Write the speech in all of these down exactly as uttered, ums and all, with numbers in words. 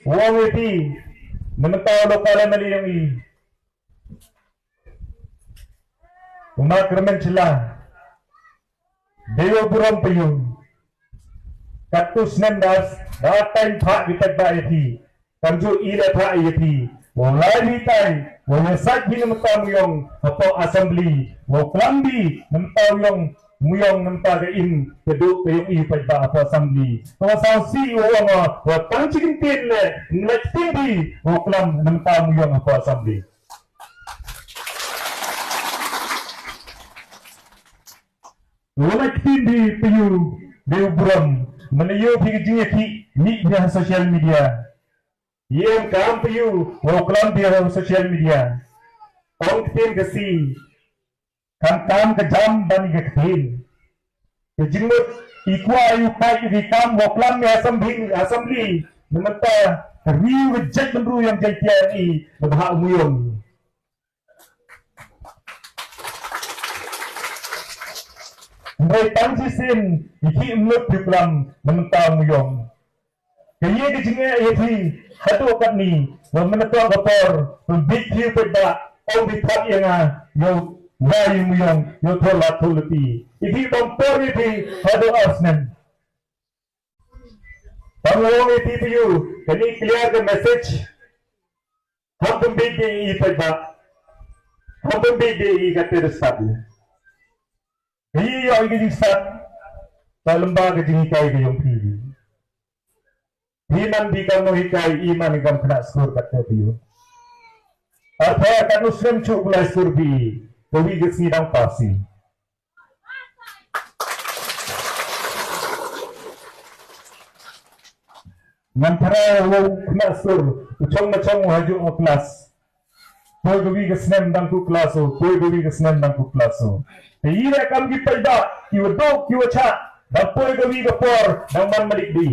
Wong iti, na mynta u local M L A yong i, u Mark Kyrmen Shylla, dei u burom phi u. Katto snem da, da tang phah ki paidbah ïa phi. Kam ju i la phah ïa phi. Wa lai phi tai, wa ïa sait phi na mynta u ïong hapoh assembly, wa klam phi na mynta u ïong, u ïong na mynta ka im ka duh ka yong i paidbah hapoh assembly. Wa saw si wa ong, wa tang chi kyntien le, ngi la ktien phi, wa klam na mynta u ïong hapoh assembly. Wa la ktien phi phi u, dei u burom. Mane ïoh phi ka jingïakhih, mih phi ha social media. Ïeng kam phi u, wa klam phi ha social media. Ong ktien Khasi. Kam kam ka jam ban ka ktien. Ka jingmut i kwah i u pait i kam wa klam i assembly, assembly. Na mynta ka ri wa jait bynriew yong Jaiñtia i, na bha u ïong. Hynrei tang shisien i khih mut phi klam na mynta u ïong. Ka ïa ka jingeh ïa phi haduh katni, wa mynta ka por pynbit phi u paidbah, ong phi phah ïa nga, ïa u wai u ïong, ïa u thoh lad thoh lynti. I phi bam por ïa phi haduh ar snem. Bam ïong ïa phi phi u, kani clear ka message. Ham pynbit de i paidbah. Ham pynbit de i ka terstad. Ka ïoh i ka jingstad. Ka lymba ka jinghikai ka yong phi. Phi man phi kam nonghikai, i man i kam khynnah skur kat ka phi u. Arpha kat u snem chu bulai skur phi. Ka wi ka sngi dang pasi. Ngan thra wa u khynnah sur, u chong ma chong u ha ju u klas. Poi ka wi ka snem dang ku klas u, poi ka wi ka snem dang ku klas u. Te i le kam ki paidbah, ki wa duk, ki wa chah, dang poi ka wi ka por, dang man malik di.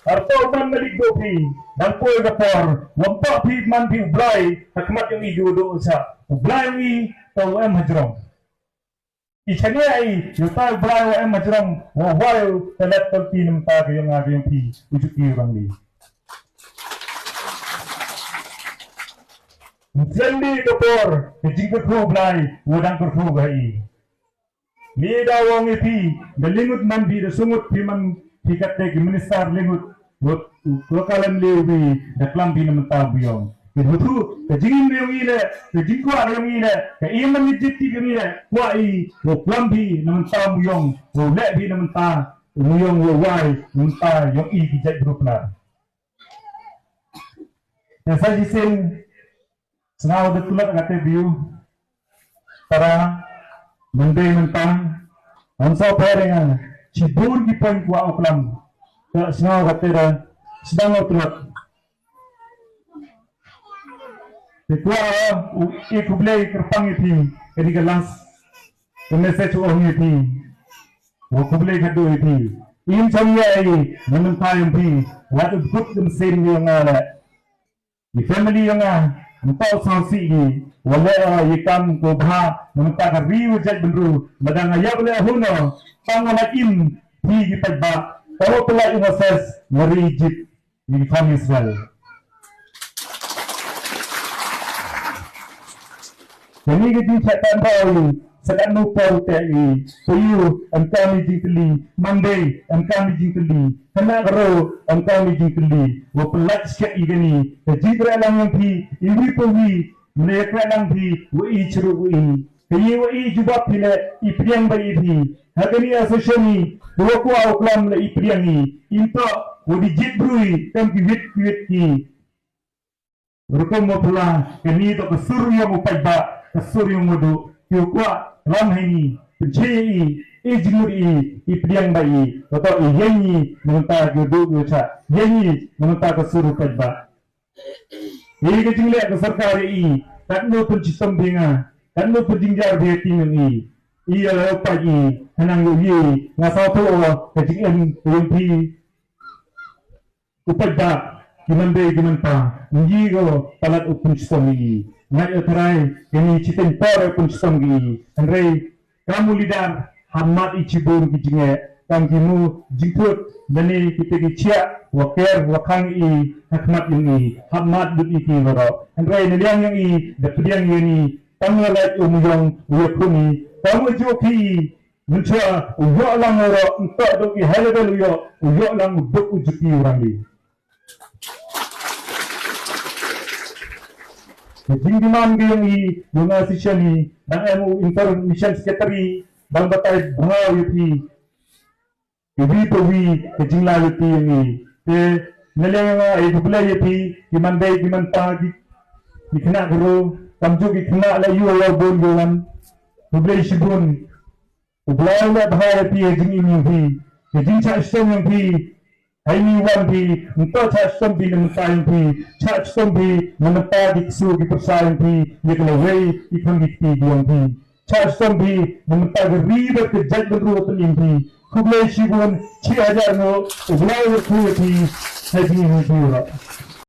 Arto man malik do phi, dang poi ka por, wa ym pah phi man phi u Blai, ha khmat yong i ki wa duk u chah. U Blai yong i, to u em hajrong. I chania i, yu tai brai wa em majrong, wa wai u, telet tolti nem ta ke yong a ke yong pi, u ju ki rang li. Mslendi ke por, ke jing ke kru brai, wa dang ke kru bai. Ni da wong i pi, da lingut man bi, da sungut pi man, pi kate ki minister lingut, Wa, wa ka lem le wi, da klam bi na mynta u biong. Ke hutu, ka jingim yong i le, ka jingkwah yong i le, ka iman ni jiti yong i le, kwah i, wa klam bi na mynta u biong, wa leh bi na mynta u biong, wa wai na mynta yong i ki jait bru Pnar. Te sa jisin, Sngewbha da tulak kate biu. Para mynta mynta. Ang sa pare nga chibun ki pang kwa oklam. Ka sngewbha kate da sdang o tulak. Te kwa u i khublei kyrpang i phi. Kani ka last. Ka message u ong i phi. U khublei khadduh i phi. Im chong ya i na mynta i phi. Wat u kut kum sen i nga le. I family yong nga, mynta u sngewsih i, wa leh, eh, i kam ko bha, mynta ka ri wa jait bynru, lada nga ïap leh huno, tang wa la im, phi ki paidbah, tang wa pynlait u Moses, wa ri Egypt, i kham Israel. Kani ka jingshah tang ba i, sa katno por te i, phi u, em kam i jingkylli, Monday, em kam i jingkylli, kane ka ro, em kam i jingkylli, wa pynlait skhet i kani, ka jingkyrlang yong phi, i wi pa wi, mane kyrlang phi, wa i chirup wa i, ka i wa i jubab phi le, i pdiang ba i phi, ha kani a session i, wa kwah wa klam le i pdiang i, im toh, wa di jied bru i, kam ki wit ki wit ki. Rukom wa pla, kani toh ka sur yong u paidbah, ka sur yong u du, ki u kwah, lam hani, pynche i, i jingmut i, i pdiang ba i, ka toh i yeng i, mynta ki u du ki u cha, yeng i, mynta ka sur u paidbah. I ka jingleh ka sorkar i, katno pynchitom bi nga, katno pynjingjar bi tim i, i ya la u paid i, hanang yu i, nga sa to, ka jingem, yong pi, u paidbah, ki man dei ki man pa, ngi ko palat u pynchitom i. Ngat u trai, kini chitin por u pynchitom i. Hynrei, kam u leader, ha mat i chibun ki jingeh, kam ki mu jingthut, lane kita ki chiah wa ker wa khang i ha khmat yong i, hap mad lut i ki waroh. Hynrei na liang yong i da pdiang yong i tang la lait u myong u yakhun i, tang u ju ki i, mynta u yoh lang waroh, nta dok i high level u yoh, u yoh lang u dok u juki u rang i. Jingdemand ki yong i, yong nga shisha ni, nang em u information secretary, bang batai bha u yapi. Iwi pa wi ka jingla ïa phi ïa ngi. Te na liang nga ai khublei ïa phi, ki man dei ki man pa, ki, ki khynnah ka ro, kam ju ki khynnah la ïoh ïa bun ïa wan. Khublei shibun. U Blei u la bha ïa phi, ïa jingim ïa phi, ïa jingshah shitom ïa phi. Hai ni wan phi, nto shah shitom phi na mynta ïa phi, shah shitom phi na mynta ki ksu ki pyrsa ïa phi, ïa ka lawei ki khang ki kti ïa phi. Shah shitom phi na mynta ka ri bad ka jaitbynriew ka pynïaid phi. Khublei shibun, shi hajar nguh, U Blei u kyrkhu ïa phi. Happy New Year.